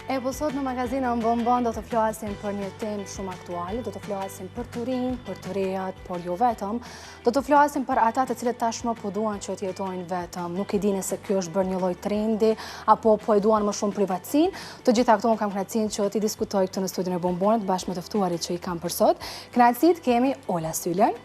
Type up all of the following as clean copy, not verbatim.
E po sot në magazinën Bonbon do të flasim për një temë shumë aktuale, do të flasim për të rinj, për të rejat, por jo vetëm. Do të flasim për ata të cilët tashmë po duan që të jetojnë vetëm. Nuk e di nëse kjo është bërë një lloj trendi, apo po e duan më shumë privatësinë. Të gjitha këto unë kam kënaqësinë që t'i diskutoj këtu në studion e Bonbonit bashkë me të ftuarit që i kam për sot. Kënaqësitë kemi Ola Sylën.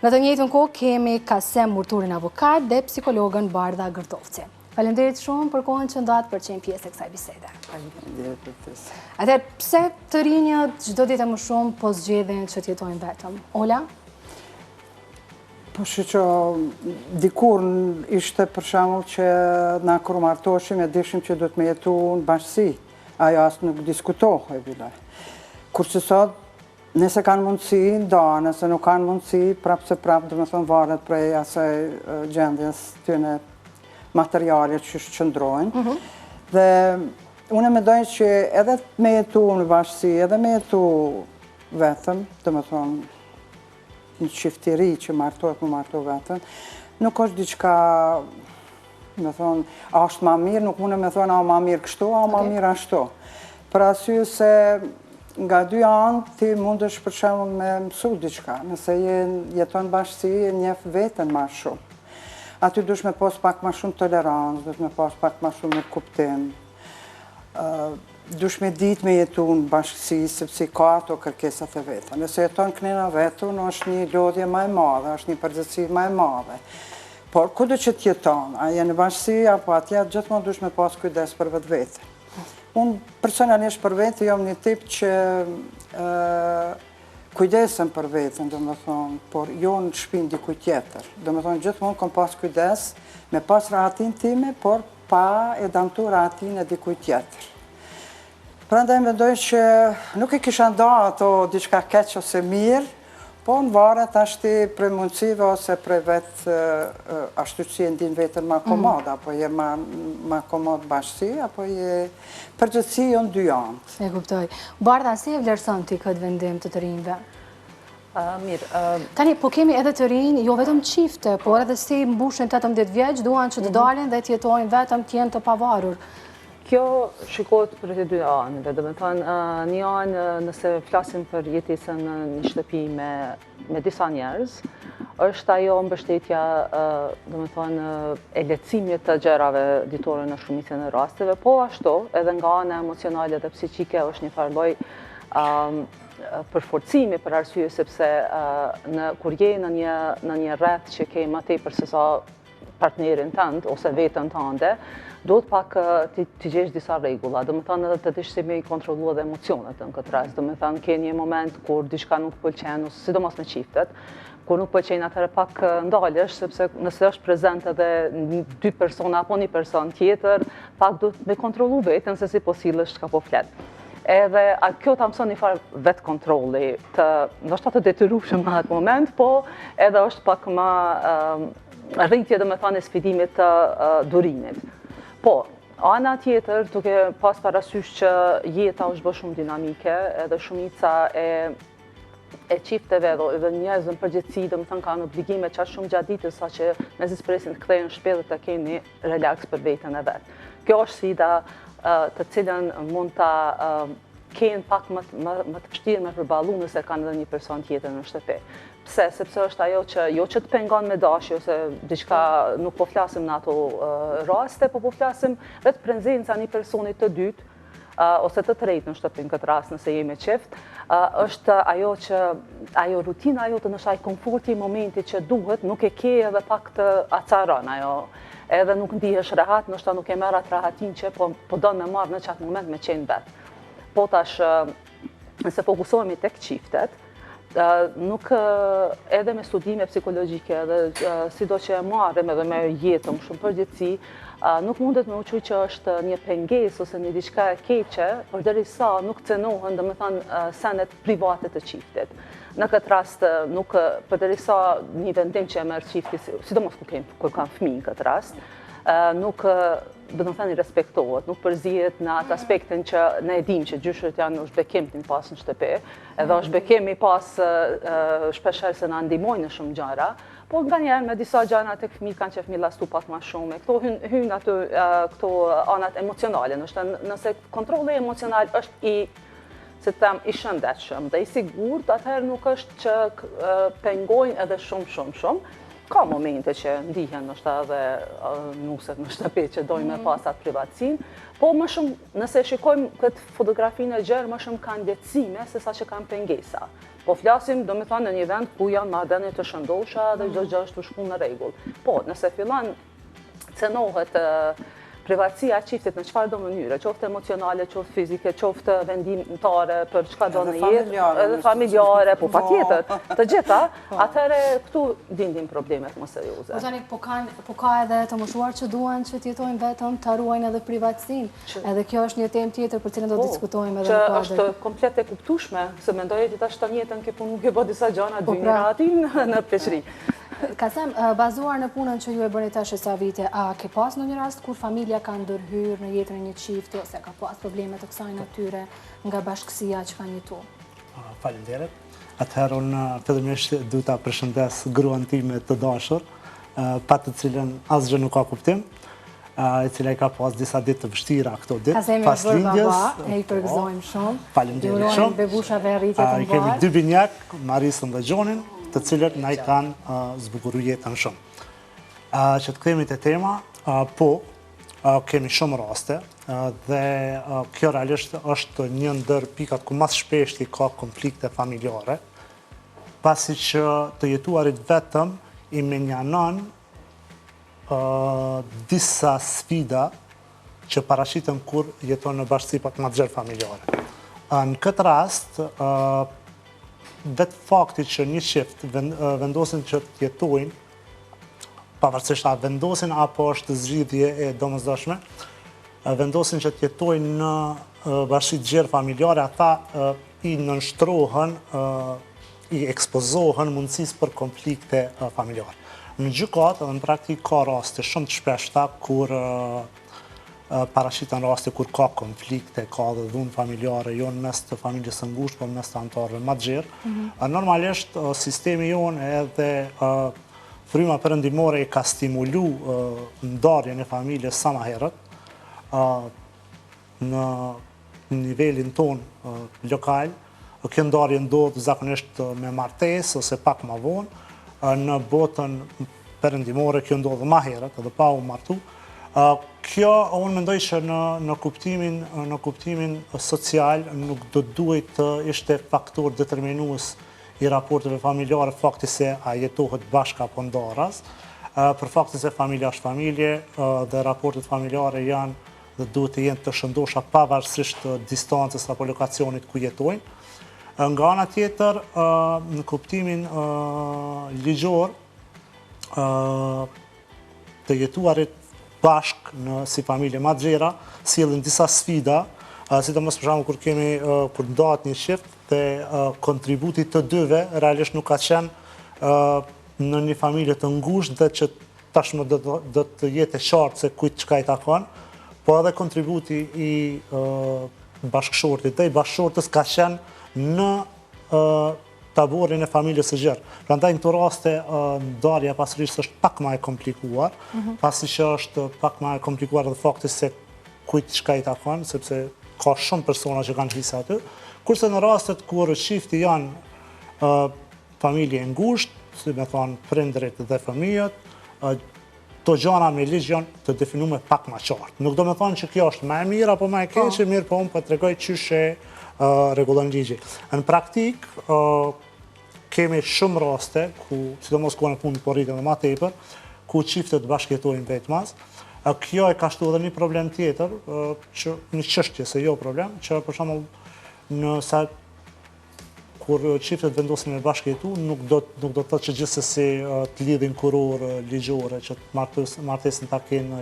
Në të njëjtën kohë kemi Kasem Murturin avokat dhe psikologen Bardha Gërdovci. Faleminderit shumë për kohën që ndatë për të qenë pjesë e kësaj bisede. Faleminderit për ftesën. Atëherë, pse të rinjët çdo ditë më shumë po zgjedhin që të jetojnë vetëm? Ola? Po shiqo, dikur ishte për shembull që na kur martoheshim e dishim që duhet me jetu në bashkësi. Ajo as nuk diskutohej bile. Kurse sot, nëse kanë mundësi, ndahen, nëse nuk kanë mundësi, prapë se prapë, domethonë, varet prej asaj gjendjes tyne materiale që qëndrojnë. Mhm. Dhe unë mendoj që edhe me jetu në bashkësi, edhe me jetu vetëm, domethonë, një çift i ri që martohet me martu vetëm, nuk është diçka, domethonë, a është ma mirë, nuk mundem me thonë, a ma mirë kështu, a ma mirë ashtu. Për arsye se nga dy anë, ti mundesh për shembull me mësu diçka, nëse je jeton bashkësi, e njef veten ma shumë. Aty duhesh me pas pak ma shumë tolerancë, duhesh me pas pak ma shumë mirëkuptim, duhesh me ditë me jetu në bashkësi, sepse ka ato kërkesat e veta. Nëse jeton kënena vetun, është një lodhje ma e madhe, është një përgjegjësi ma e madhe. Por, kudo që të jeton, a je në bashkësi, apo atje, gjithmonë duhesh me pas kujdes për vetveten. Unë personalisht për vete jam një tip që kujdesem për veten, domethonë, por jo në shpinë dikujt tjetër. Domethonë, gjithmonë kom pas kujdes me pas rahatin time, por pa e damtu rahatin e dikujt tjetër. Prandaj mendoj që nuk e kisha nda ato diçka keq ose mirë, po në varet tashti prej mundësive ose prej vetë ashtu që e ndin veten ma komod, mm. apo je ma, ma komod bashkësi, apo je përgjithësi jo në dy anë. E kuptoj. Bardha, si e vlerëson ti këtë vendim të të rinjve? Mirë. Tani, po kemi edhe të rinj, jo vetëm çifte, por edhe si mbushin 18 vjeç, duan që të mhm. dalin dhe të jetojnë vetëm të jenë të pavarur. Kjo shikohet prej të dy anëve, domethanë, një anë nëse flasim për jetesën në një shtëpi me, me disa njerëz, është ajo mbështetja, domethanë, e lehtësimit të gjërave ditore në shumicën e rasteve, po ashtu edhe nga ana emocionale dhe psiqike është një farë lloj përforcimi për arsye sepse në kur je në një në një rreth që ke më tepër se sa partnerin tënd ose veten tënde, duhet pak t'i t'i gjesh disa rregulla. Domethanë edhe të dish si me i kontrollu edhe emocionet në këtë rast. Domethanë ke një moment kur diçka nuk pëlqen, ose sidomos me çiftet, kur nuk pëlqen atëherë pak ndalesh, sepse nëse është prezent edhe dy persona apo një person tjetër, pak duhet me kontrollu veten se si po sillesh, çka po flet. Edhe a kjo ta mëson një farë vetëkontrolli, të, ndoshta të detyrueshëm në atë moment, po edhe është pak ma rritje domethanë e sfidimit të durimit. Po, ana tjetër, duke pas parasysh që jeta është bë shumë dinamike, edhe shumica e e çifteve edhe, edhe njerëz në përgjithësi, domethanë kanë obligime qaq shumë gjatë ditës, sa që mezi presin të kthehen në shtëpi dhe të kenë relaks për veten e vet. Kjo është sfida të cilën mund ta kenë pak më, më, më të vështirë me përballu nëse kanë edhe një person tjetër në shtëpi. Pse? Sepse është ajo që jo që të pengon me dashje ose diçka nuk po flasim në ato raste, po po flasim vetë prezenca një personi të dytë ose të tretë në shtëpi në këtë rast nëse jemi çift, është ajo që ajo rutina jote ndoshta ai komforti i momentit që duhet, nuk e ke edhe pak të acaron ajo, edhe nuk ndihesh rehat, ndoshta nuk e merr atë rahatin që po po don me marrë në qat moment me qenë vet. Po tash nëse fokusohemi tek çiftet, nuk edhe me studime psikologjike edhe sido që e marrim edhe me jetën shumë përgjithësi, nuk mundet me u qujt që është një pengesë ose një diçka e keqe, përderisa nuk cenohen, domethanë, senet private të çiftit. Në këtë rast, nuk, përderisa një vendim që e merr çifti, sidomos kur, kur kanë fëmijë në këtë rast, nuk domethanë respektohet, nuk përzihet në atë aspektin që ne e dim që gjyshërit janë është bekim t'i pas në shtëpi, edhe është bekim i pas shpeshherë se na ndihmojnë në shumë gjëra, Po nganjëherë me disa gjana tek fëmijët kanë qef me i llastu pak ma shumë, e këto hyjnë aty këto anat emocionale, nështë nëse kontrolli emocional është i si të them, i shëndetshëm dhe i sigurt, atëherë nuk është që pengojnë edhe shumë, shumë, shumë. Ka momente që ndihen ndoshta edhe nuset në shtëpi që dojnë me mhm. pas atë privatësinë, po më shumë, nëse shikojmë këtë fotografinë e gjerë, më shumë kanë lehtësime se sa që kanë pengesa. Po flasim, domethanë, në një vend ku janë marrëdhënie të shëndosha dhe çdo gjë është tu shku në rregull. Po, nëse fillon cenohet privatësia e çiftit në çfarëdo mënyre, qoftë emocionale, qoftë fizike, qoftë vendimtare për çka do në jetë, edhe familjare, po patjetër, të gjitha, po. atëherë këtu lindin problemet më serioze. Po tani, po, po ka edhe të moshuar që duan që të jetojnë vetëm, të ruajnë edhe privatësinë. Edhe kjo është një temë tjetër për cilën do të po, diskutojmë edhe në kuadër. Që është komplet e kuptueshme, se mendoj ti tash tan jetën ke punu, ke bë disa gjana, po, dy pra. ratin në pleqëri. Kasem, bazuar në punën që ju e bëni tash e sa vite, a ke pas ndonjë rast kur familja ka ndërhyrë në jetën e një çifti ose ka pas probleme të kësaj natyre nga bashkësia që kanë jetu? Faleminderit. Atëherë unë fillimisht du ta përshëndes gruan time të dashur, pa të cilën asgjë nuk ka kuptim, e cila i ka pas disa ditë të vështira këto ditë, pas lindjes. Baba, e i përgëzojmë po, shumë. Faleminderit shumë. Urojmë bebushave rritje të mbarë. Kemi dy binjak, Marisën dhe Gjonin, të cilët na i kanë zbukuru jetën shumë. Që të kthehemi te tema, po, kemi shumë raste dhe kjo realisht është një ndër pikat ku ma së shpeshti ka konflikte familjare, pasi që të jetuarit vetëm i mënjanon disa sfida që paraqiten kur jeton në bashkësi pak ma të gjerë familjare. Në këtë rast, vetë fakti që një çift vendosin që të jetojnë, pavarësisht a vendosin apo është zgjidhje e domosdoshme, vendosin që të jetojnë në bashkësi të gjerë familjare, ata i nënshtrohen, i ekspozohen mundësisë për konflikte familjare. Në gjykatë edhe në praktikë ka raste shumë të shpeshta kur paraqiten raste kur ka konflikte, ka dhe dhunë familjare, jo në mes të familjes së ngushtë, por në mes të anëtarëve më të gjerë. Mhm. Normalisht, sistemi jonë edhe fryma perëndimore e ka stimulu ndarjen e familjes sa ma herët, në nivelin tonë lokal, kjo ndarje ndodh zakonisht me martesë ose pak ma vonë, në botën perëndimore kjo ndodh ma herët edhe pa u martu. Kjo unë mendoj që në në kuptimin në kuptimin social nuk do duhej të ishte faktor determinues i raporteve familjare fakti se a jetohet bashkë apo ndaras, për faktin se familja është familje dhe raportet familjare janë dhe duhet të jenë të shëndosha pavarësisht distancës apo lokacionit ku jetojnë. Nga ana tjetër, në kuptimin ligjor, të jetuarit bashkë në si familje ma të gjera, sjellin disa sfida, sidomos për shembull kur kemi kur ndahet një çift dhe kontributi të dyve realisht nuk ka qenë në një familje të ngushtë dhe që tashmë do do të jetë e qartë se kujt çka i takon, po edhe kontributi i bashkëshortit dhe i bashkëshortes ka qenë në taborin e familjes së gjerë. Prandaj në këto raste ndarja e pasurisë është pak ma e komplikuar, mhm. pasi që është pak ma e komplikuar edhe fakti se kujt çka i takon, sepse ka shumë persona që kanë hise aty. Kurse në rastet kur çifti janë familje e ngushtë, si me thonë prindrit dhe fëmijët, këto gjana me ligj janë të definume pak ma qartë. Nuk do me thonë që kjo është ma e mirë apo ma e keqe, po. mirë po unë po tregoj qysh e rregullon ligji. Në praktikë, kemi shumë raste, ku, sidomos kohën e fundit po rriten dhe ma tepër, ku çiftet bashkëjetojnë vetmas. Kjo e ka shtu edhe një problem tjetër, që një çështje se jo problem, që për shembull nëse Kur çiftet vendosin me bashkëjetu, nuk do nuk do të thotë që gjithsesi të lidhin kurorë ligjore që martesën ta kenë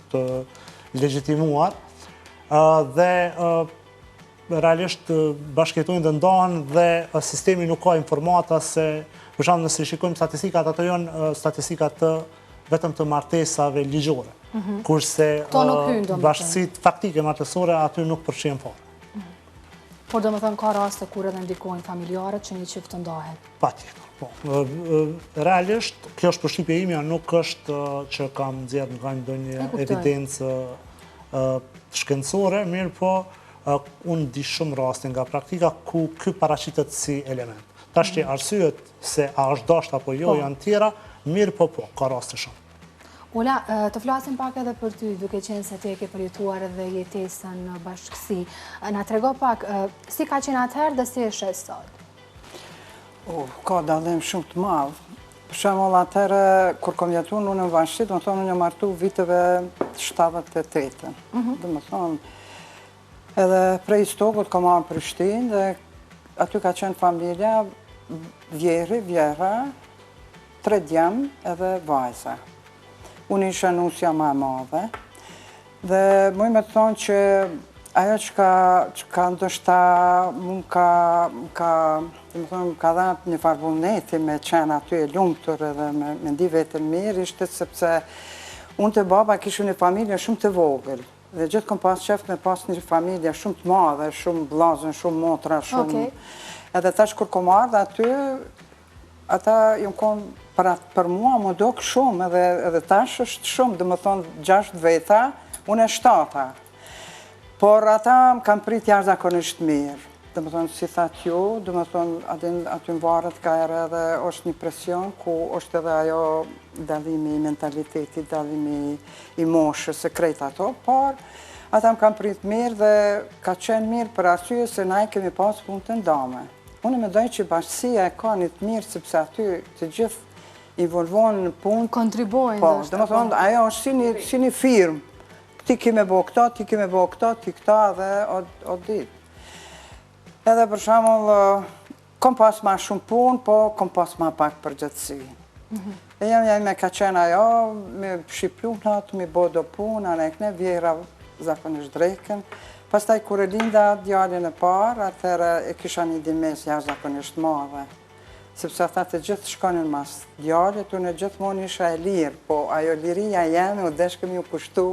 të legjitimuar. Dhe realisht bashkëjetojnë dhe ndahen dhe sistemi nuk ka informata se për shembull nëse shikojmë statistikat, ato janë statistika të vetëm të martesave ligjore. Mhm. Kurse bashkësitë faktike martesore aty nuk përfshihen fare. Por domethënë ka raste kur edhe ndikojnë familjarët që një çift të ndahet. Patjetër, po. Realisht, kjo është përshtypja imja, nuk është që kam nxjerrë nga ndonjë evidencë shkencore, mirëpo, unë di shumë raste nga praktika ku ky paraqitet si element. Tashti mhm. arsyet se a është dashtë apo jo po. janë tjera, mirëpo po, ka raste shumë. Ola, të flasim pak edhe për ty, duke qenë se ti e ke përjetuar edhe jetesën në bashkësi. Na trego pak, si ka qenë atëherë dhe si e sheh sot? Ka dallim shumë të madh. Për shembull atëherë kur kom jetu unë në bashkësi, domethonë unë jam martu viteve 78-ën. Mhm. Domethonë edhe prej Istogut kom ardhë në Prishtinë dhe aty ka qenë familja, vjehrri, vjehrra, tre djem edhe vajza. Unë isha nusja ma e madhe. Dhe muj me të thonë që ajo çka, çka ndoshta mu m'ka, m'ka, domethonë, më ka dhanë një farë vullneti me qenë aty e lumtur edhe me, me ndi veten mirë, ishte sepse unë te baba kishim një familje shumë të vogël. Dhe gjithë kom pas qef me pas një familje shumë të madhe, shumë vllazën, shumë motra, shumë... Edhe tash kur kom ardhë aty, Ata jon konë për, për mua m'u dok shumë edhe, edhe tash është shumë, domethonë gjashtë veta, unë e shtata. Por ata më kanë prit jashtëzakonisht mirë. Domethonë, si thatë ju, domethonë, aty më varet ka herë edhe është një presion, ku është edhe ajo dallimi i mentalitetit, dallimi i moshës e krejt ato, por ata më kanë prit mirë dhe ka qenë mirë për arsye se na i kemi pas punë të ndame. Unë mendoj që bashkësia e ka një të mirë sepse aty të gjithë involvohen në punë. Kontribuojnë. Po, domethonë, po. ajo është si një, si një firmë. Ti ki me bo këto, ti ki me bo këto, ti këto dhe o, o ditë. Edhe për shembull, kom pas ma shumë punë, po kom pas ma pak përgjegjësi. Mhm. E jam jam me ka qenë ajo, me fshi pluhnat, me bo do punë, anë e këne, vjehrra zakonisht drekën. Pastaj kur e linda djalin e parë, atëherë e kisha një ndihmesë jashtëzakonisht madhe. Sepse ata të gjithë shkonin mas djalit, unë gjithmonë isha e lirë, po ajo liria jeme u deshke me ju kushtu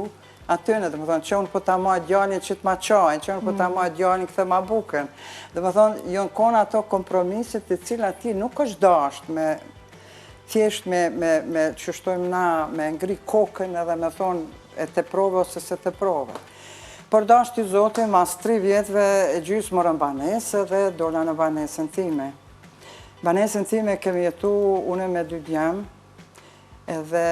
atyne, domethonë, që unë po ta maj djalin që të ma çajin, që unë po ta mm. maj djalin kthe ma bukën. Domethonë, jonë konë ato kompromiset të cilat ti nuk është dasht me, thjesht me, me, me qysh thojmë na, me ngri kokën edhe me thonë e teprove ose s'e teprove. Por dashti Zoti, mas tri vjetëve e gjysë morëm banesë dhe dola në banesën time. Banesën time kemi jetu une me dy djem, edhe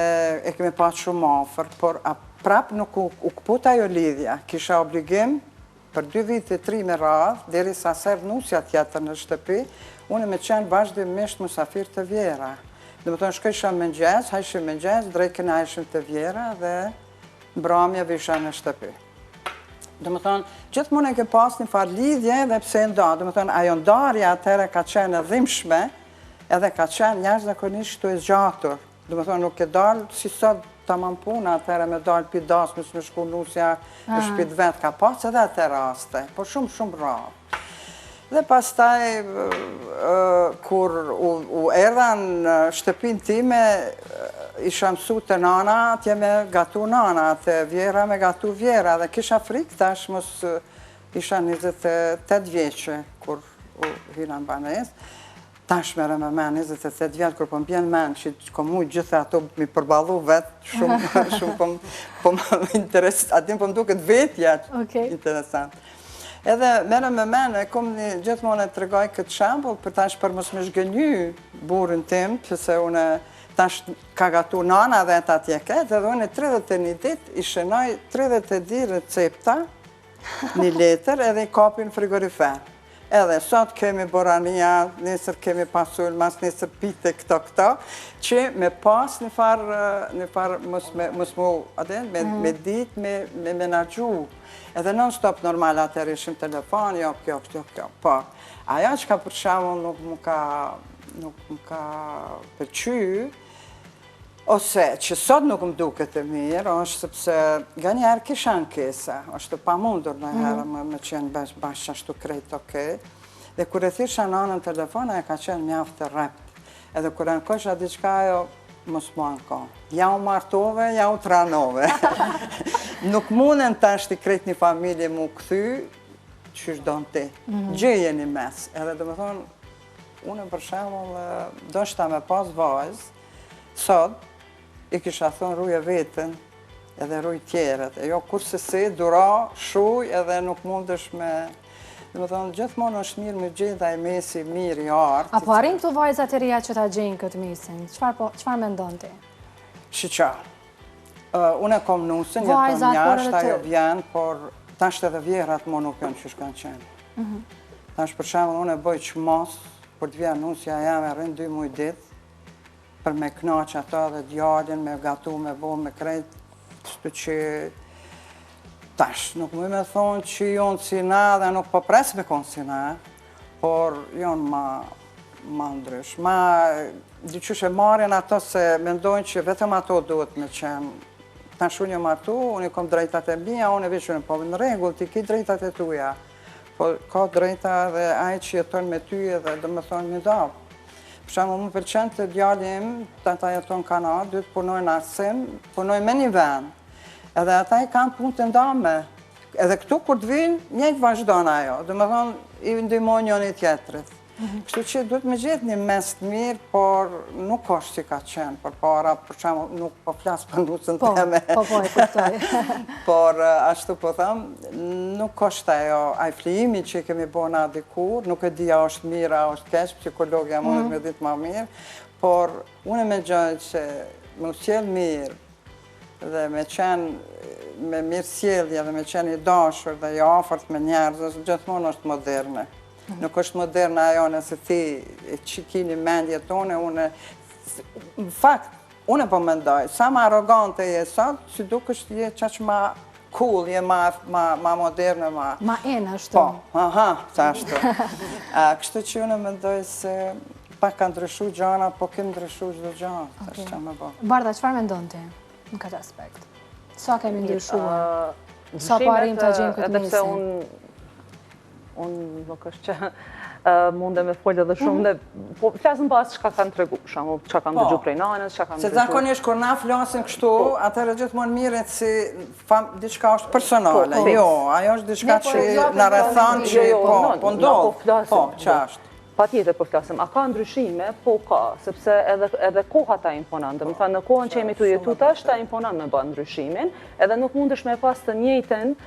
e kemi pas shumë afër, por a prap nuk u, u këput ajo lidhja. Kisha obligim për dy vite, tri me radhë, derisa s'erdh nusja tjetër në shtëpi, une me qenë vazhdimisht musafir te vjehrra. Domethonë, shkojsha në mëngjes, hajshim mëngjes, drekën hajshim te vjehrra dhe mbramje visha në shtëpi. Domethonë, gjithmonë e ke pas një farë lidhje edhe pse e nda. Domethonë, ajo ndarja atëherë ka qenë e dhimshme, edhe ka qenë jashtëzakonisht e zgjatur. Domethonë, nuk e dalë si sot tamam puna atëherë me dalë pi dasmës me shku nusja në shpi të vet, ka pas edhe atë raste, po shumë, shumë rrallë. Dhe pastaj, kur u erdha në shtëpin time, isha mësu te nana, atje me gatu nana, te vjehrra me gatu vjehrra, dhe kisha frikë tash mos isha 28 vjeçe, kur u hyna në banesë, Tash merre me men, 28 vjetë, kur po më bjen men, që kom mujt gjithë ato mi përballu vetë, shumë, shumë po, po më interes, a din po më duket vetja interesant. Edhe merre me men, e kom një, gjithmonë e tregoj këtë shembull, për tash për mos me zhgënjy burrin tim, se unë tash ka gatu nana dhe atje këtë, edhe unë 31 dit i shënoj 32 recepta një letër edhe i kapi në frigorifer. Edhe sot kemi borania, nesër kemi pasul, mas nesër pite këto këto, që me pas një farë, një farë mos me, mos mu, a din, me, mm. me dit, me, me menaxhu. Edhe non stop normal atëherë ishim telefon, jo, kjo, kjo, kjo. Po, ajo çka për shembull nuk më ka, nuk më ka pëlqy, Ose, që sot nuk më duket e mirë, është sepse nganjëherë kisha ankesa, është e pamundur ndonjëherë mm. me qenë bash, bash ashtu krejt okej. Dhe kur e thirrsha nanën në telefon, ajo ka qenë mjaft e rreptë. Edhe kur ankosha diçka ajo, mos m'u anko. Ja u martove, ja u tranove. nuk munden tash ti krejt një familje mu kthy. qysh don ti. Mhm. Gjeje një mes. Edhe domethonë, unë për shembull, doshta me pas vajzë, sot, i kisha thonë ruje veten, edhe ruj tjerët. E jo kurrsesi, duro, shuj edhe nuk mundesh me... Domethonë, gjithmonë është mirë me gjetë ai mesi mirë i artë. A po arrin këto vajzat e reja që ta gjejnë këtë mesin? Çfarë po, mendon ti? Shiqo, unë e kom nusën, jeton jashtë, ajo vjen, por tash edhe vjehrrat mo nuk janë qysh kanë qenë. Mhm. Tash për shembull, unë e bëj çmos, kur të vjen nusja jeme rrin dy muj ditë, për me knaq ato dhe djalin, me gatu, me bo, me krejt, kështu që tash, nuk muj me thonë që jonë si na dhe nuk po pres me konë si na, por jonë ma, ma ndrysh. Ma, diqysh e marrin ato se mendojnë që vetëm ato duhet me qenë. Tash unë jam martu, unë i kom drejtat e mia, unë e veç unë, po në rregull, ti ki drejtat e tuja. Po ka drejta edhe ai që jeton me ty edhe domethonë me da. Për shembull, më pëlqen te djali im, ata jeton në Kanadë, dytë punojnë në arsim, punojnë me një vend. Edhe ata i kanë punë të ndame. Edhe këtu kur të vinë, njëjtë vazhdon ajo. Domethonë, i ndihmojnë njëni tjetrit. Mhm. Kështu që duhet me gjetë një mes të mirë, por nuk është si ka qenë përpara, për shembull, nuk po flas për nusën po, teme. Po, po, e kuptoj. Por, ashtu po them, nuk është ajo, ai flijimi që kemi bo na dikur, nuk e di a është mirë, a është keq, psikologja mundet mhm. me ditë ma mirë, por unë e mendoj që me u sjell mirë dhe me qenë me mirësjellje dhe me qenë i dashur dhe i afërt me njerëz, gjithmonë është moderne. Nuk është moderne ajo nëse ti që ki një mendje tone, unë, në fakt, unë po mendoj, sa ma arrogante je sot, si dukesh je qaq ma cool, je ma, ma, ma moderne, ma... Ma in ashtu. Po, aha, të ashtu. Kështu që unë mendoj se pak ka ndryshu gjana, po kem ndryshu çdo gja, tash ça me bo. Bardha, çfarë mendon ti në këtë aspekt? Sa kemi ndryshuar? Sa po arrijmë ta gjejmë këtë mesin? Edhe pse unë Unë nuk është që mundem me folë edhe shumë, mhm. dhe po flasim pas çka kanë tregu, shumë, çka kanë po. dëgju prej nanës, çka kanë dëgju. Se zakonisht kur na flasim kështu, po. atëherë gjithmonë merret si diçka është personale, po, jo, ajo është diçka që na rrethon që jo, jo, po, po ndodh, po, që është. Patjetër po flasim, a ka ndryshime? Po ka, sepse edhe, edhe koha ta imponon, domethanë në kohën që jemi tu jetu tash, ta imponon me ba ndryshimin, edhe nuk mundesh me pas të njëjtën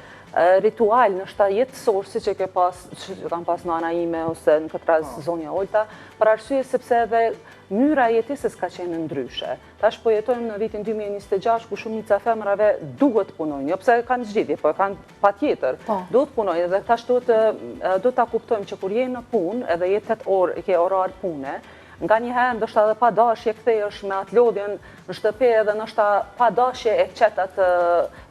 ritual ndoshta jetësor siç e ke pas, që kanë pas nana ime ose në këtë rast po. zonja Olta, për arsye sepse edhe mënyra e jetesës ka qenë ndryshe. Tash po jetojmë në vitin 2026 ku shumica e femrave duhet të punojnë, jo pse kanë zgjidhje, po e kanë patjetër. Po. Duhet të punojnë dhe tash duhet të ta kuptojmë që kur je në punë, edhe je 8 orë, ke orar pune, nganjëherë ndoshta edhe pa dashje kthehesh me atë lodhjen në shtëpi edhe ndoshta pa dashje e qet atë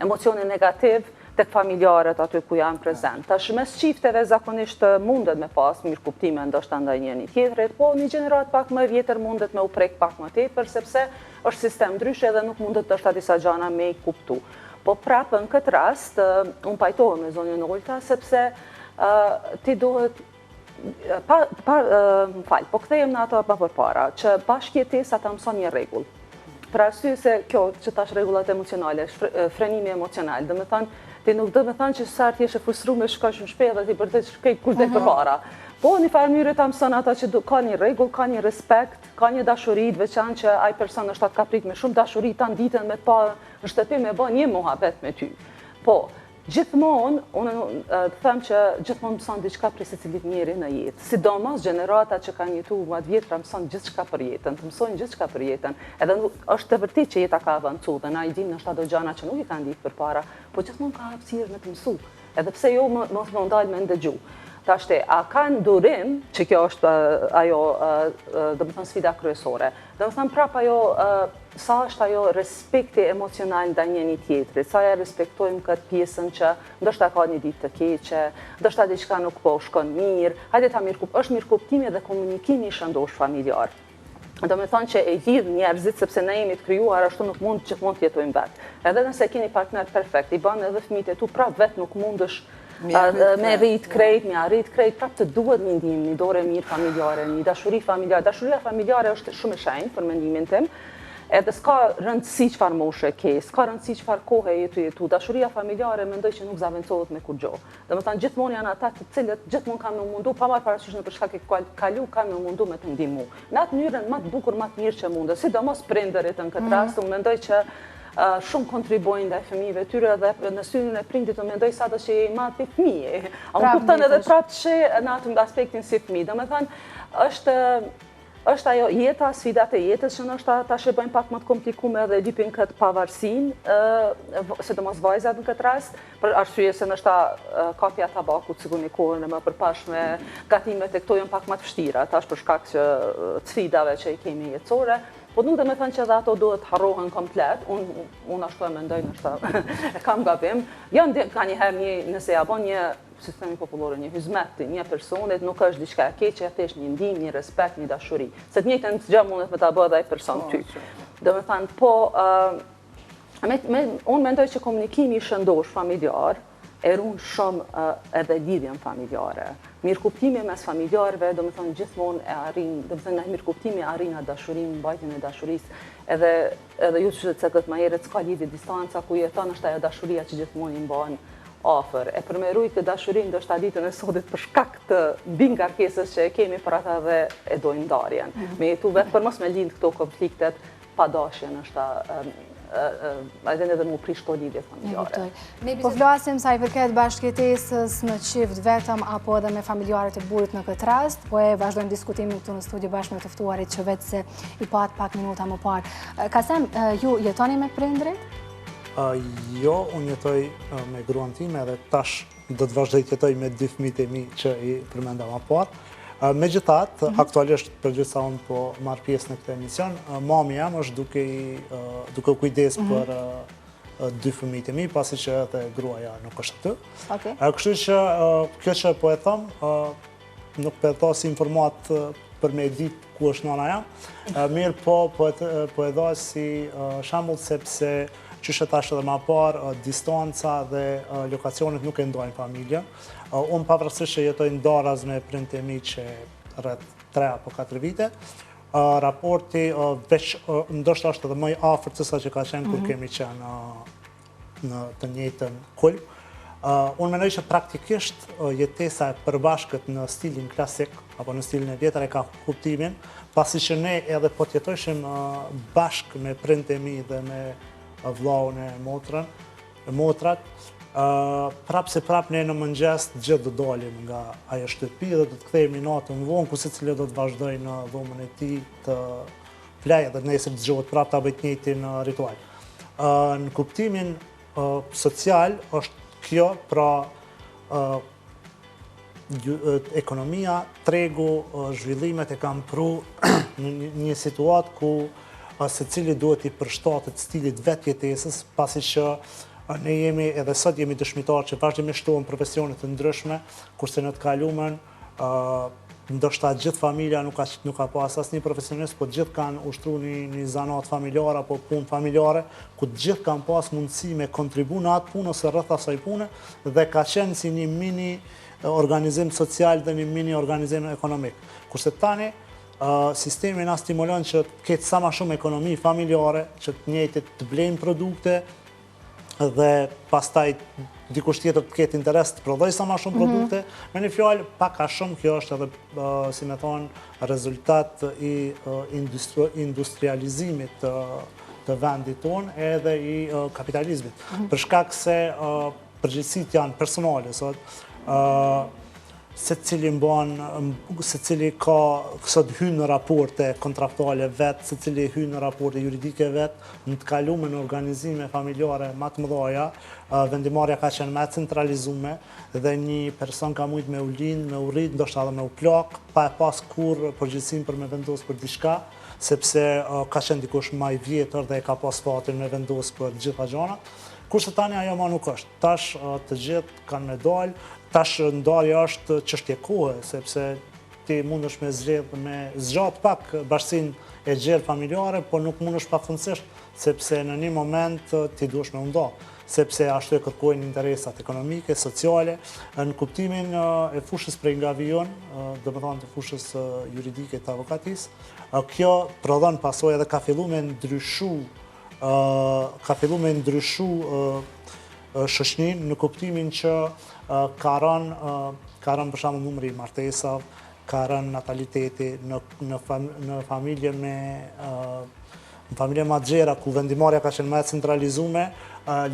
emocionin negativ tek familjarët aty ku janë prezent. Tash mes çifteve zakonisht mundet me pas mirëkuptime ndoshta ndaj njëri tjetrit, po një gjeneratë pak më e vjetër mundet me u prek pak më tepër sepse është sistem ndryshe edhe nuk mundet ndoshta disa gjana me i kuptu. Po prapë në këtë rast unë pajtohem me zonjën Olta sepse ti duhet pa, pa, më fal, po kthehem në ato pa përpara, që bashkëjetesa ta mëson një rregull. Për arsye se kjo që tash rregullat emocionale, frenimi emocional, domethanë, ti nuk domethanë që sa të jesh e frustruar shkosh në shtëpi dhe ti bërtet shkej kush del mhm. përpara. Po në farë mënyre ta mëson ata që ka një rregull, ka një respekt, ka një dashuri të veçantë që ai person është atë ka prit me shumë dashuri tan ditën me pa në shtëpi me bë një muhabet me ty. Po, Gjithmonë, unë të them që gjithmonë mëson diçka prej secilit njeri në jetë. Sidomos gjeneratat që kanë jetu më të vjetra mëson gjithçka për jetën, të mësojnë gjithçka për jetën. Edhe nuk, është e vërtetë që jeta ka avancu dhe na i dimë ndoshta do gjana që nuk i kanë ditë përpara, po gjithmonë ka hapësirë me të mësu. Edhe pse jo mos me u ndalë me ndëgju. Tashti, a kanë durim, që kjo është ajo, domethanë, sfida kryesore. Domethanë, prapë ajo, sa është ajo respekti emocional ndaj njëni tjetrit, sa e respektojmë këtë pjesën që ndoshta ka një ditë të keqe, ndoshta diçka nuk po shkon mirë, hajde ta mirëkup, është mirëkuptimi dhe komunikimi i shëndoshë familjar. Domethanë që e lidh njerëzit, sepse ne jemi të krijuar, ashtu nuk mund gjithmonë të jetojmë vetë. Edhe nëse keni partner perfekt, i bën edhe fëmijët e tu, prapë vetë nuk mundesh me rrit krejt, me arrit krejt, prapë të duhet një ndihmë, një dorë e mirë familjare, një dashuri familjare. Dashuria familjare është shumë e shenjtë për mendimin tim. Edhe s'ka rëndësi çfarë moshe ke, s'ka rëndësi çfarë kohe je tu jetu. Dashuria familjare mendoj që nuk zavendësohet me kurgjo. Domethënë gjithmonë janë ata të cilët gjithmonë kanë me u mundu, pa marrë parasysh nëpër çka ke kalu, kanë me u mundu me të ndihmu. Në atë mënyrën më të bukur, më të mirë që munden, sidomos prindërit në këtë mhm. rast, unë mendoj që shumë kontribuojnë ndaj fëmijëve tyre dhe në syrin e prindit unë mendoj sado që je i madh ti fëmijë. A më kupton edhe prapë që në atë aspektin si fëmijë. Domethënë është është ajo jeta, sfidat e jetës që ndoshta tash e bëjnë pak më të komplikume dhe lypin këtë pavarësinë, sidomos vajzat në këtë rast, për arsye se ndoshta kapja e tabakut sikur në kohën e mëpërparshme, gatimet e këto janë pak më të vështira, tash për shkak që të sfidave që i kemi jetësore, po nuk do me thënë që edhe ato duhet harrohen komplet, unë unë ashtu e mendoj ndoshta e kam gabim, janë ka njëherë një, nëse ja bon një si themi popullore, një hyzmet të një personit, nuk është diçka e keqe, thjesht një ndihmë, një respekt, një dashuri. Se të njëjtën gjë mundet me ta bë edhe ai person po, ty. Domethënë, po, me, me, unë mendoj që komunikimi i shëndosh familjar e run shumë edhe lidhjen familjare. Mirëkuptimi mes familjarëve, domethënë, gjithmonë e arrin, domethënë, nga mirëkuptimi arrin atë dashurinë, mbajtjen e dashurisë, edhe edhe ju që cekët më herët s'ka lidhje distanca ku jeton është ajo dashuria që gjithmonë i mban afër. E për me rujt këtë dashuri ndoshta ditën e sotit për shkak të mbingarkesës që e kemi për ata dhe e dojnë ndarjen. Mm -hmm. Me jetu vetë për mos me lind këto konfliktet pa dashje ndoshta edhe edhe mu prish këto lidhje familjare. Po flasim sa i përket bashkëjetesës në çift vetëm apo edhe me familjarët e burrit në këtë rast, po e vazhdojmë diskutimin këtu në studio bashkë me të ftuarit që veçse i patë pak minuta më parë. Kasem, ju jetoni me prindrit? Jo, unë jetoj me gruan time dhe tash do të vazhdoj të jetoj me dy fëmijët e mi që i përmenda ma parë. Megjithatë, mhm. aktualisht përderisa unë po marr pjesë në këtë emision, mami jem është duke, duke u kujdes mhm. për dy fëmijët e mi, pasi që edhe gruaja nuk është aty. Okay. Kështu që kjo që po e them, Nuk po e tha si informatë për me ditë ku është nana jem. Mirëpo, po, po e dha si shembull sepse qysh e thashë edhe ma parë, distanca dhe lokacionet nuk e ndajnë familjen. Unë pavarësisht që jetoj ndaraz me prindët e mi që rreth 3 apo 4 vite, raporti veç ndoshta është edhe më i afërt sesa që ka qenë kur mhm. kemi qenë në të njëjtën kulm. Unë mendoj që praktikisht jetesa e përbashkët në stilin klasik, apo në stilin e vjetër e ka kuptimin, pasi që ne edhe po të jetojshim bashkë me prindët e mi dhe me vllaun e motrën, e motrat, prapë se prapë ne në mëngjes të gjithë do dalim nga ajo shtëpi dhe do të kthehemi natën vonë, ku secili do të vazhdojë në dhomën e tij të flejë dhe nesër të zgjohet prapë ta bëjë të njëjtin ritual. Në kuptimin social është kjo, pra ekonomia, tregu, zhvillimet e kanë pru në një situatë ku secili duhet t'i përshtatet stilit vet jetesës, pasi që ne jemi edhe sot jemi dëshmitarë që vazhdimisht shtohen profesione të ndryshme, kurse në të kalumen ndoshta gjithë familja nuk ka nuk ka pas asnjë profesionist, po gjithë kanë ushtru një një zanat familjar apo punë familjare, ku të gjithë kanë pas mundësi me kontribu në atë punë ose rreth asaj pune dhe ka qenë si një mini organizim social dhe një mini organizim ekonomik. Kurse tani sistemi na stimulon që të ketë sa ma shumë ekonomi familjare, që të njëjtit të blejnë produkte, dhe pastaj dikush tjetër të ketë interes të prodhojë sa ma shumë mhm. produkte, me një fjalë, pak a shumë kjo është edhe, si me thonë, rezultat i industrializimit të, të vendit tonë edhe i kapitalizmit. Mhm. Për shkak se përgjegjësitë janë personale, sot, secili mban, secili ka, sot hyn në raporte kontraktuale vetë, secili hyn në raporte juridike vetë, në të kalumen në organizime familjare ma të mëdhaja, vendimmarrja ka qenë ma e centralizume dhe një person ka mujtë me u lind, me u rrit, ndoshta edhe me u plak, pa e pas kurrë përgjegjësinë për me vendos për diçka, sepse ka qenë dikush ma i vjetër dhe e ka pas fatin me vendos për gjitha gjanat. Kurse tani ajo ma nuk është. Tash të gjithë kanë me dalë, tash ndarja është çështje kohe, sepse ti mundesh me zgjedh me zgjat pak bashkësinë e gjerë familjare, por nuk mundesh pafundësisht, sepse në një moment ti duhesh me u nda. sepse ashtu e kërkojnë interesat ekonomike, sociale, në kuptimin e fushës prej nga vij unë, domethënë të fushës juridike të avokatisë, kjo prodhon pasoja dhe ka fillu me ndryshu, ka fillu me ndryshu shoqninë në kuptimin që ka rënë, ka rënë për shembull numri i martesave, ka rënë nataliteti në, në, në familje me Në familje ma të gjera, ku vendimarrja ka qenë ma e centralizume,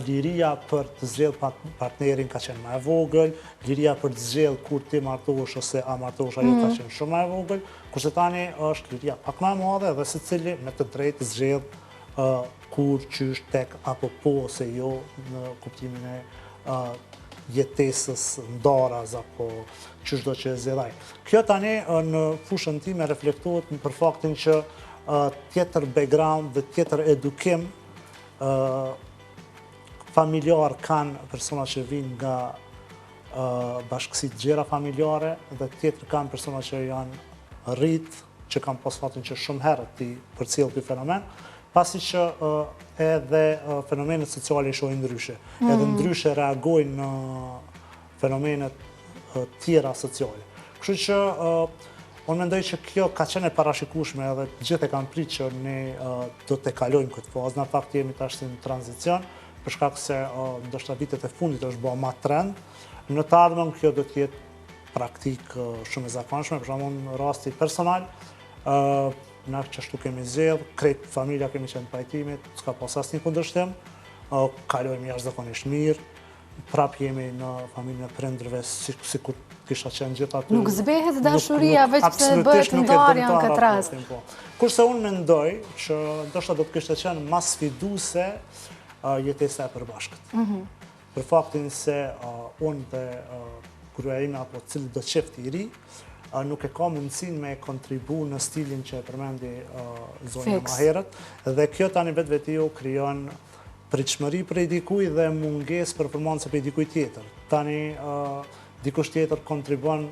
liria për të zgjedh partnerin ka qenë ma e vogël, liria për të zgjedh kur ti martohesh ose a martohesh ajo ka mm. qenë shumë ma e vogël, kurse tani është liria pak ma e madhe dhe secili me të drejtë zgjedh kur, qysh, tek, apo po ose jo në kuptimin e jetesës ndaraz apo qyshdo që e zgjedh ai. Kjo tani në fushën time reflektohet për faktin që tjetër background dhe tjetër edukim familjar kanë persona që vijnë nga bashkësi të gjera familjare dhe tjetër kanë persona që janë rrit, që kanë pas fatin që shumë herët t'i përcjell ky fenomen, pasi që edhe fenomenet sociale i shohin ndryshe, edhe mm. ndryshe reagojnë në fenomenet tjera sociale. Kështu që unë mendoj që kjo ka qenë e parashikueshme edhe të gjithë e kanë pritë që ne do të kalojmë këtë fazë. Në fakt jemi tash në tranzicion, për shkak se ndoshta vitet e fundit është bë ma trend. Në të ardhmen kjo do të jetë praktikë shumë e zakonshme, për shembull në rasti personal, na qashtu kemi zgjedh, krejt familja kemi qenë të pajtimit, s'ka pas asnjë kundërshtim, kalojmë jashtëzakonisht mirë, prap jemi në familjen e prindërve sikur kisha qenë gjithë aty. Nuk zbehet dashuria veç pse bëhet ndarja në këtë rast. Po. Kurse unë mendoj që ndoshta do të kishte qenë ma sfiduese jetesa e përbashkët. Mhm. Për faktin se unë dhe gruaja ime apo cilido çift i ri, nuk e ka mundësinë me kontribu në stilin që e përmendi zonja ma herët. Dhe kjo tani vetvetiu krijon pritshmëri prej dikuj dhe mungesë performance prej dikuj tjetër. Tani dikush tjetër kontribon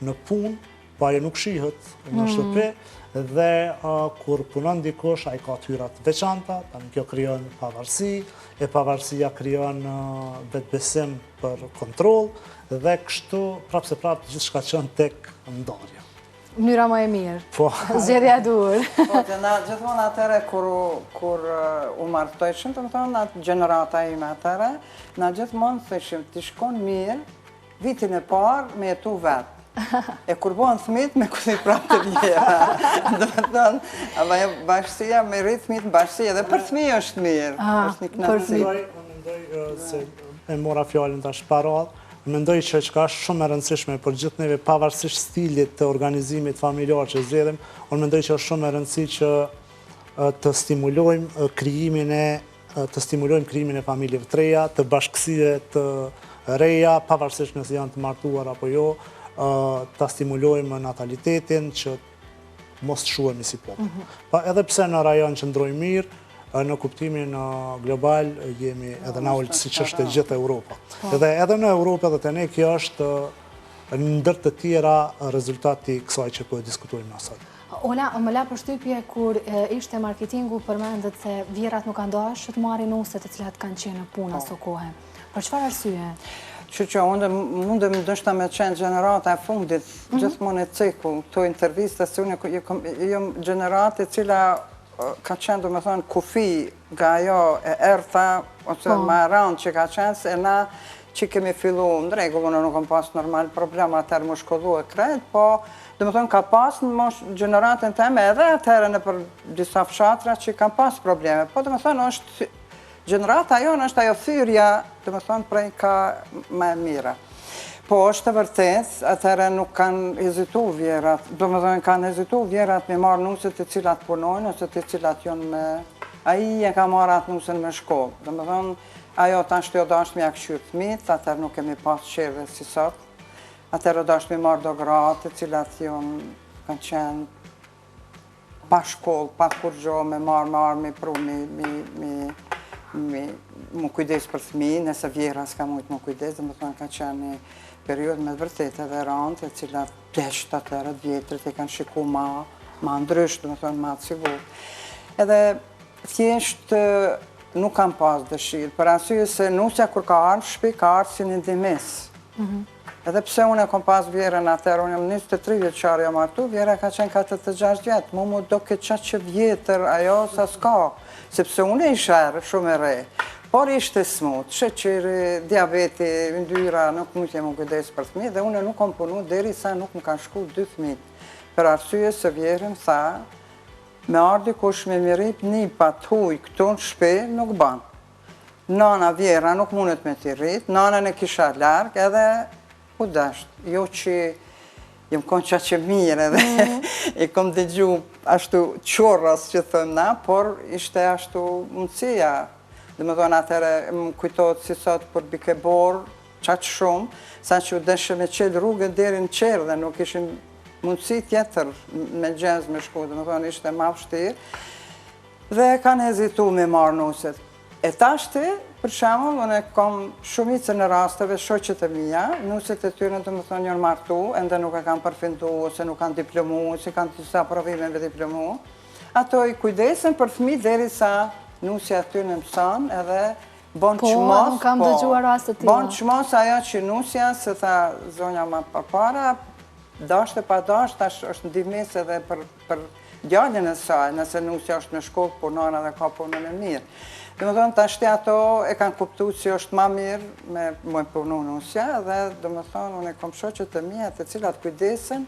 në punë, po ajo nuk shihet në mm. shtëpi dhe kur punon dikush, ai ka të hyra të veçanta, tani kjo krijon pavarësi, e pavarësia krijon vetëbesim për kontroll dhe kështu prapë se prapë gjithçka çon tek ndarja. Mënyra më e mirë. Po. Zgjedhja e duhur. Po, dhe na gjithmonë atëherë kur kur u martojshim, domethënë atë gjenerata ime atëherë, na gjithmonë thëshim të shkon mirë vitin e parë me jetu vetë. E kur bëhen fëmijët me kthy prapë te vjehrra. Domethënë, ama jo bashkësia me rrit fëmijët në bashkësi edhe për fëmijë është mirë. Ah, është një kënaqësi. Unë mendoj se e mora fjalën tash pa radhë, Mendoj që çka është shumë e rëndësishme për gjithë neve pavarësisht stilit të organizimit familjar që zgjedhim, unë mendoj që është shumë e rëndësi që të stimulojmë krijimin e të stimulojmë krijimin e familjeve të reja, të bashkësive të reja, pavarësisht nëse janë të martuar apo jo, ta stimulojmë natalitetin që mos të shuhemi si popull. Mhm. Pa edhe pse në rajon qëndrojmë mirë, në kuptimin global jemi edhe na ulët siç është e gjithë Europa. Po. Edhe edhe në Europë edhe te ne kjo është ndër të tjera rezultati i kësaj që po e diskutojmë na sot. Ola, më la përshtypje kur ishte marketingu përmendët se vjehrrat nuk kanë dashur të marrin nuse të cilat kanë qenë në punë po. aso kohe. Për çfarë arsye? Që që unë mundem ndoshta me qenë gjenerata e fundit, mhm. gjithmonë e ceku këto intervista, se unë jam gjeneratë e cila ka qenë, domethënë, kufi nga ajo e errëta, ose po. ma e randë që ka qenë, se na që kemi fillu në rregull, unë nuk kam pas normal problem atëherë m'u shkollu e krejt, po, domethënë, ka pas në mosh gjeneratën teme edhe atëherë nëpër disa fshatra që kanë pas probleme, po, domethënë, është Gjenerata jonë është ajo thyrja, domethënë, prej ka ma e mira. Po, është e vërtetë, atëherë nuk kanë hezitu vjehrrat, domethënë, kanë hezitu vjehrrat me marrë nuset të cilat punojnë, ose të cilat janë me... Ai e ka marrë atë nusen me shkollë, domethënë, ajo tash o dashtë me ia këqyrë fëmijët, atëherë nuk kemi pas çerdhe si sot, atëherë o dashtë me marrë do gra të cilat janë, kanë qenë pa shkollë, pa kurgjo, me marrë, me ardhë, me pru, me, me, me, me, m'u kujdes për fëmijë, nëse vjehrra s'ka mujtë m'u kujdes, domethënë ka qenë një periudhë me të vërtetë edhe randë, e cila pleqtë atëherë të vjetrit e kanë shiku ma, ma ndrysh, domethënë ma të sigurt. Edhe thjesht. Nuk kam pas dëshirë, për arsye se nusja kur ka ardhë në shpi, ka ardhë si një ndihmesë. Mhm. Edhe pse unë e kom pas vjehrrën atëherë, unë jam 23 vjeçare jam martu, vjehrra ka qenë 46 vjet, mu m'u doke qaq e vjetër ajo sa s'ka, sepse unë isha shumë e re. Por ishte smut, sheqeri, diabeti, yndyra, nuk mujtje m'u kujdes për fëmijë dhe unë nuk kom punu derisa nuk më kanë shku dy fëmijët. Për arsye se vjehrri më tha, Me ardhë dikush me m'i rrit nipa t'huj këtu në shpi nuk ban. Nana vjehrra nuk mundet me t'i rrit, nanën e kisha larg edhe u dasht. Jo që jam konë qaq e mirë edhe mm. i kom dëgju ashtu qorras që thëmë na, por ishte ashtu mundësia. Domethonë atëherë më kujtohet si sot kur bike borë, qaq shumë, sa që u deshe me qelë rrugën deri në çerdhe, nuk ishim mundësi tjetër me gjez me shku, domethonë ishte ma vështirë, dhe kanë hezitu me marrë nuset. E tashti, për shembull, unë kom shumicën e rasteve shoqet e mija, nuset e tyre domethonë janë martu, ende nuk e kanë përfundu, ose nuk kanë diplomu, ose kanë disa provime me diplomu. Ato i kujdesen për fëmi derisa nusja e tyre mëson edhe Bon po, çmos, kam po, dëgjuar raste të tilla. Bon çmos ajo që nusja, se tha zonja ma përpara, dashtë e pa dashtë, tash është ndihmesë edhe për, për djalin e saj, nëse nusja është në shkollë, punon edhe ka punën e mirë. Domethonë, tashti ato e kanë kuptu që është ma mirë me, me punu nusja, dhe domethonë, unë e kom shoqet e mija të cilat kujdesen,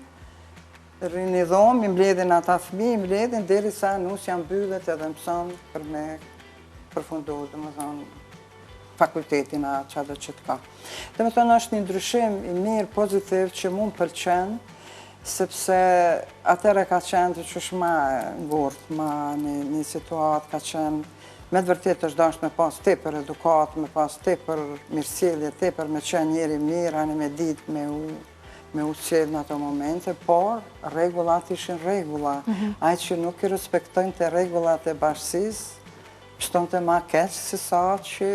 rrinë në dhomë, i mbledhin ata fëmi, i mbledhin, derisa nusja mbyllet edhe mëson për me përfundu, domethonë, fakultetin a çado që të ka. Domethonë, është një ndryshim i mirë, pozitiv, që mu më pëlqen, sepse atëherë ka qenë të qysh ma ngurtë, ma një, një situatë ka qenë, me të vërtetë është dashtë me pas tepër edukatë, me pas tepër mirësjellje, tepër me qenë njeri mirë, ani me ditë me u me u sjellë në ato momente, por rregullat ishin rregulla. Mhm. Ai që nuk i respektonte rregullat e bashkësisë, pështonte ma keq se sa që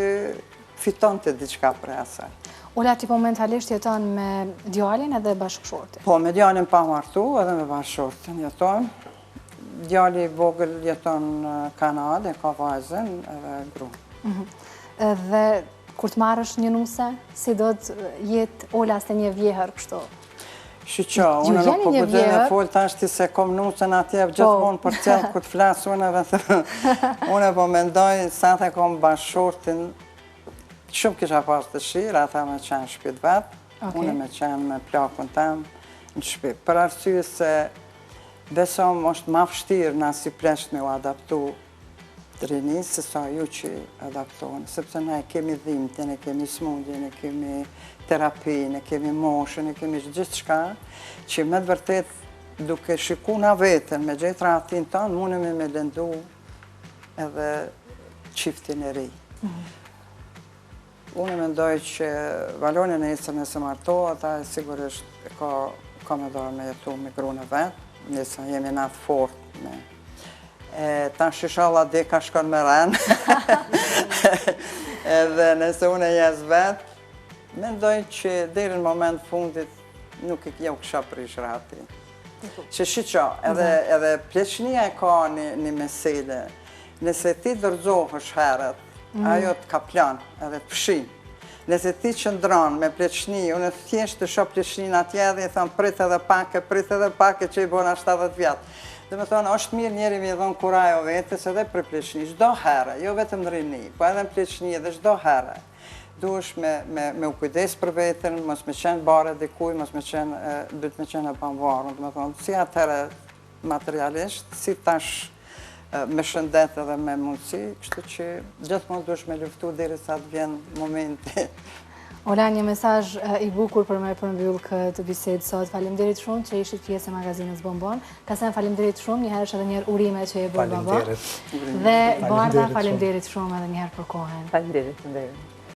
fitonte diçka prej asaj. Ola, ti momentalisht jeton me djalin edhe bashkëshortin? Po, me djalin pa martu edhe me bashkëshortin jeton. Djali i vogël jeton në Kanadë, ka vajzën edhe gruan. Mhm. Dhe Kur të marrësh një nuse, si do të jetë Ola se një vjehër kështu? Shiqo, unë nuk po guxoj me folë tashti se kom nusën atje po. gjithmonë përcjell kur të flas unë vetëm. Unë po mendoj sa të kom bashkëshortin, shumë kisha pas dëshirë, ata me qenë në shpi të vet, unë me qenë me plakun tem në shpi. Për arsye se besom është ma vështirë na si pleqt me u adaptu të rinisë se sa ju që adaptohen, sepse na e kemi dhimtjen, e kemi smundjen, e kemi terapinë, e kemi moshën, e kemi gjithçka, që me të vërtetë duke shiku na veten, me gjetë rahatin tonë, mundemi me lëndu edhe çiftin e ri. Mhm. Unë mendoj që Valoni nesër nëse martohet, ai sigurisht ka, ka me dashtë me jetu me grunë e vet, nëse jemi na të fort me. E, tash ishalla deka shkon me ren, edhe nëse unë e jes vet, mendoj që deri në moment fundit nuk e jau kisha prish rahatin. Që shiqo, edhe, edhe pleqnia e ka një, një mesele, nëse ti dorëzohesh herët, mm. ajo të kaplon edhe të fshin. Nëse ti qëndron me pleqni, unë thjesht të shoh pleqnin atje edhe i thom prit edhe pak, e prit edhe pak e që i bona 70 vjet. Domethonë, është mirë njeri me i dhonë kurajo vetes edhe për pleqni, çdo herë, jo vetëm në rini, po edhe në pleqni edhe çdo herë. Duhesh me, me, me u kujdes për veten, mos me qenë barrë e dikuj, mos me qenë, duhet me qenë e pavarun, domethonë, si atëherë materialisht, si tash me shëndet edhe me mundësi, kështu që gjithmonë duhesh me luftu derisa të vjen momenti. Ola, një mesazh i bukur për me përmbyll këtë bisedë sot. Faleminderit shumë që ishit pjesë e magazinës Bonbon. Kasem, faleminderit shumë, njëherësh edhe njëherë urime që je bërë baba. Dhe Bardha, faleminderit shumë edhe njëherë për kohën. Faleminderit, faleminderit.